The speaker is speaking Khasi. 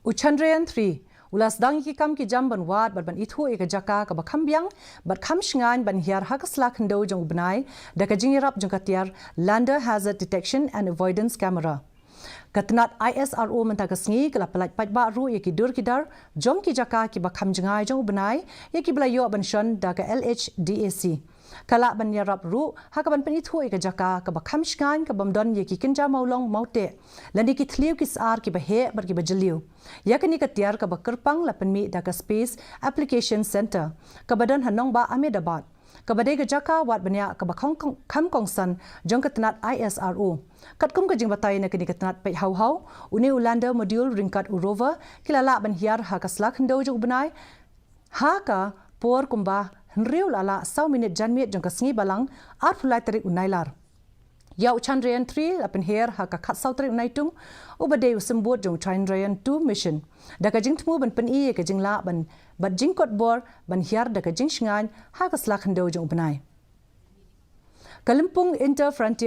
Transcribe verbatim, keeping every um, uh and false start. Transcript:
U Chandrayaan three u la sdang ïa ki kam ki jam ban wad bad ban ithuh ïa ka jaka kaba kham biang bad kham shngaiñ ban hiar ha ka sla khyndew jong u bnai da ka jingïarap jong ka tiar Lander Hazard Detection and Avoidance Camera. Ka tnat I S R O mynta ka sngi ka la pyllait paidbah ruh ïa ki dur ki dar jong ki jaka kiba kham jngai jong u bnai, ïa kiba la ïoh ban shon da ka L H D A C. Ka lah ban ïarap ruh ha kaban pynithuh ïa ka jaka kaba kham shngaiñ kabym don ïa ki kynja mawlong mawteh lane ki thliew ki sar kiba heh bad kiba jylliew. Ïa kane ka tiar kaba kyrpang la pynmih da ka Space Application Centre kaba don ha nongbah Ahmedabad, kaba dei ka jaka wad bniah kaba kham kongsan jong ka tnat I S R O. Katkum ka jingbatai na kane ka tnat peit haw haw, une u lander module ryngkat u rover ki la lah ban hiar ha ka sla khyndew jong u bnai ha ka por kumba hynriew la lah saw minit janmiet jong ka sngi Balang, arphew lai tarik u Nailar. Ïa u Chandrayaan three la pynher ha ka khatsaw tarik u Naitung, uba dei u symbud jong u Chandrayaan two mission, da ka jingthmu ban pyni ïa ka jinglah ban bad jingkot bor ban hiar da ka jingshngaiñ ha ka sla khyndew jong u bnai. Ka lympung Inter Frontier